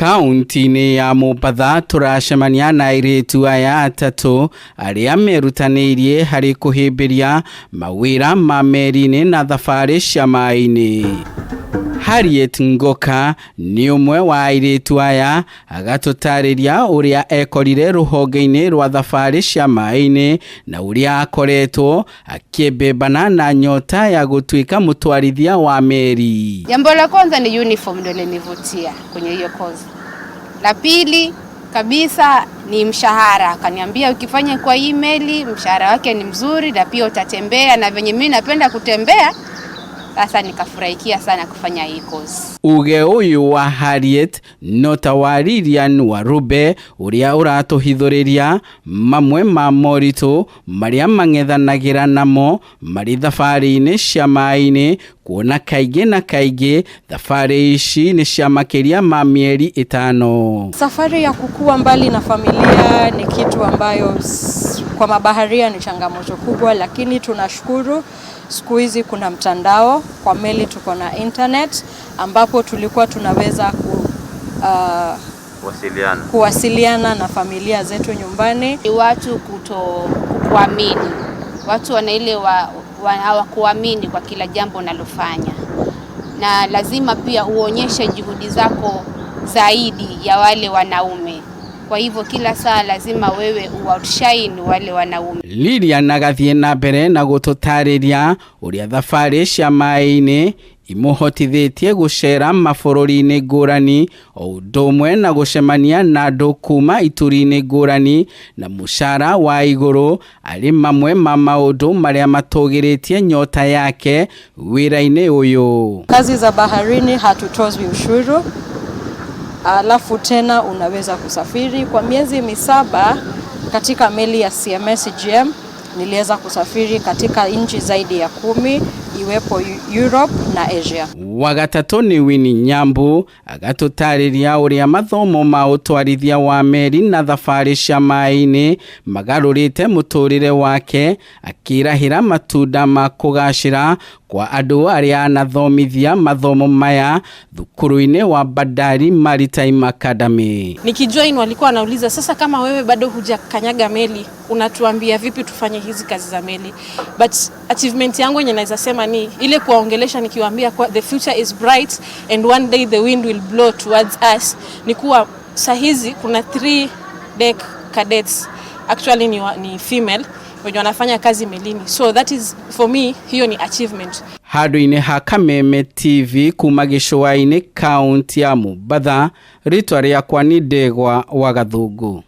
Kaunti-inĩ ya Mombatha tũracemania na airĩtu aya atatũ arĩa merutanĩirie harĩ kũhĩmbĩria mawĩra ma meri-inĩ na thabarĩ cia maĩ-inĩ. Harriet Ngoka nĩ ũmwe wa airĩtu aya agatũtarĩria ũrĩa ekorire rũhonge-inĩ rwa thabarĩ cia maĩ-inĩ na ũrĩa akoretwo akĩmbĩmbana na nyota ya gũtuĩka mũtwarithia wa meri. Jambo la kwanza ni uniform ndio linivutia kwenye hiyo kozi. La pili kabisa ni mshahara. Akaniambia ukifanya kwa hii meli mshahara wake ni mzuri na pia utatembea, na venye mimi napenda kutembea, sasa nikafurahikia sana kufanya hii kozi. Uge ũyũ wa Harriet no ta wa Lilian Warube ũrĩa ũratũhithũrĩria mamwe ma moritũ marĩa mang'ethanagĩra namo marĩ thabarĩ-inĩ cia maĩ-inĩ, kuona kaingĩ na kaingĩ thabarĩ ici nĩ cia makĩria ma mĩeri ĩtano. Safari ya kukua mbali na familia ni kitu ambayo kwa mabaharia ni changamoto kubwa, lakini tunashukuru siku hizi kuna mtandao kwa meli, tuko na internet ambapo tulikuwa tunaweza Wasiliana. Kuwasiliana na familia zetu nyumbani. Ni watu kuto kukuamini, watu wana ile hawakuamini kwa kila jambo unalofanya, na lazima pia uonyeshe juhudi zako zaidi ya wale wanaume. Kwa hivyo kila saa lazima wewe uoutshine wale wanaume. Lilian agathiĩ na mbere na gũtũtarĩria ũrĩa thabarĩ cia maĩ-inĩ imũhotithĩtie gũcera mabũrũri-inĩ ngũrani o ũndũ ũmwe na gũcemania na andũ kuma ituri-inĩ ngũrani na mũcara wa igũrũ arĩ mamwe ma maũndũ marĩa matũgĩrĩtie nyota yake wĩra-inĩ ũyũ. Kazi za baharini hatutozwi ushuru, alafu tena unaweza kusafiri kwa miezi 7 katika meli ya CMS GM. Niliweza kusafiri katika nchi zaidi ya 10 iwepo Europe na Asia. Wagatatũ nĩ Winnie Nyambu agatũtarĩria ũrĩa mathomo ma ũtwarithia wa meri na thabarĩ cia maĩ-inĩ magarũrĩte mũtũrĩre wake, akĩrahĩra matunda ma kũgacĩra kwa andũ arĩa anathomithia mathomo maya thukuru-inĩ wa Bandari Maritime Academy. Nikijoin walikuwa wanauliza, "Sasa kama wewe bado hujakanyaga meli, unatuambia vipi tufanye hizi kazi za meli?" But achievement yangu yenye naweza sema ni ile kuwaongelesha nikiwaambia kwa the future is bright and one day the wind will blow towards us. Ni kuwa sahizi kuna 3 deck cadets, actually ni female wenye wanafanya kazi melini. So that is for me, hiyo ni achievement. Handũ-inĩ ha Kameme TV kuma gĩcũa-inĩ, kaunti ya Mombatha, rĩtwa rĩakwa nĩ Ndegwa wa Gathũngũ.